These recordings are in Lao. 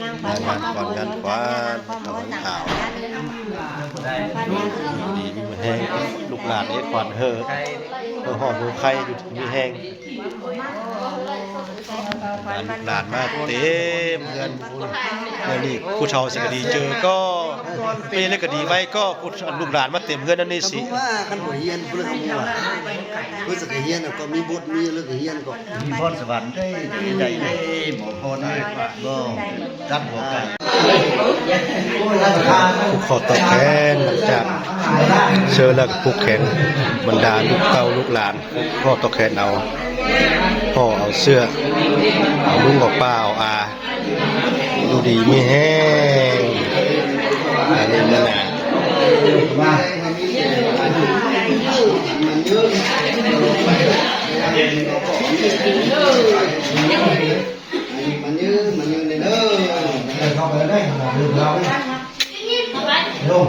ງານຂວັນ ງານຂວັນ ເອົາຂາວ ດີມີແຮງ ລູກຫຼານເຮັດຂວັນເຮີ ເຮີຮ້ອງເຮີໄຄ ຢູ່ດີມີແຮງ. ລູກຫຼານມາເຕັມເຮືອນ ມື້ນີ້ຜູ້ເຖົ້າຊິກະດີເຈີກໍ ເປັນແລ້ວກະດີໄວກໍ ລູກຫຼານມາເຕັມເຮືອນອັນນີ້ຊິ ວ່າຄັນບໍ່ຮຽນ ເພິ່ນກໍຮຽນ ກໍມີບົດມີເລີກຮຽນກໍ ມີພອນສະຫວັນເດ້ ໄດ້ເດ້ ບໍ່ພອນເດ້ ບໍ່ຕັດຫົວກັນ. ຜູກຂໍ້ຕໍ່ແຂນ ຫຼັງຈາກເຊີແລ້ວກໍຜູກແຂນ ບັນດາລູກເຕົ້າລູກຫຼານ ຜູກຂໍ້ຕໍ່ແຂນເອົາ ພໍ່ເອົາເສື້ອ ເອົາລຸງເອົາປ້າເອົາອາ ຢູ່ດີມີແຮງ ອັນນີ້ມັນນະ ມາເດີ ມາເດີເດີ ເຂົ້າໄປເລີຍ ເດີ ເດີ ເດີ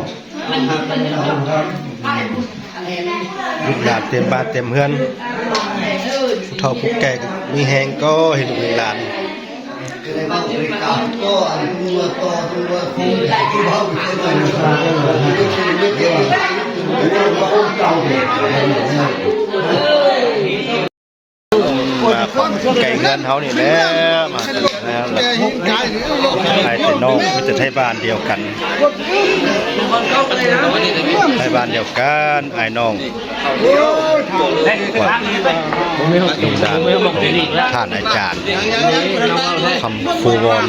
ລູກຫຼານເຕັມບ້ານເຕັມເຮືອນ ຜູ້ເຖົ້າຜູ້ແກ່ມີແຮງກໍເຫັນລູກເຫັນຫຼານ. ມາຂອງໃກ້ເຮືອນເຮົານີ້ແຫຼະ ມາແລ້ວ ອ້າຍແຕ່ນ້ອງ ມີແຕ່ໄທບ້ານດຽວກັນ ໄທບ້ານດຽວກັນ ອ້າຍນ້ອງ ລຸງດານ ທ່ານອາຈານ ຄຳພູວອນ.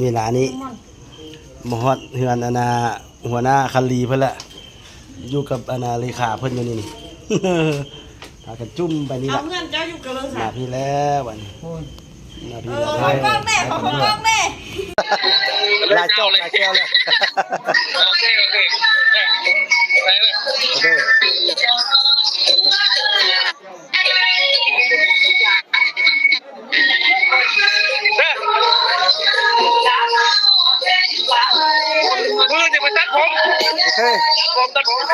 ເວລານີ້ມາຮອດເຮືອນອັນນ່າ ຫົວໜ້າຄັນລີເພິ່ນລະ ຢູ່ກັບອັນນ່າເລຂາເພິ່ນຢູ່ນີ້ ນີ້ ພາກັນຈຸ້ມໄປນີ້ລະ ເອົາເຮືອນເຈົ້າຢູ່ກະເລີງຊະ ມາພີ້ແລ້ວບັດນີ້ ມາພີ້ແລ້ວ ເອີ ຂອງເບິ່ງແດ່ ຂອງເບິ່ງແດ່ ຫຼາຍຈອກຫຼາຍແກ້ວແລ້ວ ໂອເຄ ໂອເຄ ໄປເລີຍ ໂອເຄ. ມື້ອື່ນຈະໄປຕັດຜົມ ໂອເຄ ຕັດຜົມ ຕັດຜົມ ໂອ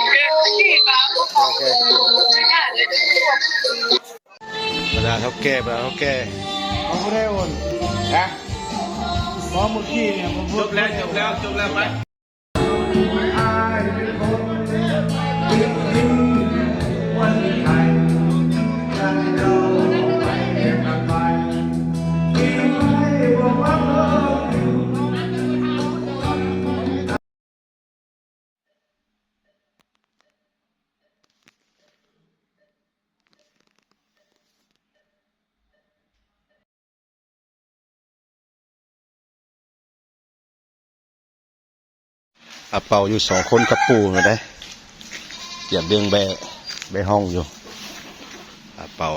ເຄ ໂອເຄ ບັນດາເຖົ້າແກ່ ບັນດາເຖົ້າແກ່ ເຂົາບໍ່ໄດ້ໂອນ ຮະ ເພາະມື້ກີ້ນີ້ ຈົບແລ້ວ ຈົບແລ້ວ ຈົບແລ້ວ ໄປ.ອາເປົາຢູ່ສອງຄົນກັບປູ່ຫັ້ນເດ້ ກຽມເບິ່ງແບ້ ແບ້ຮ້ອງຢູ່ ອາເປົາ.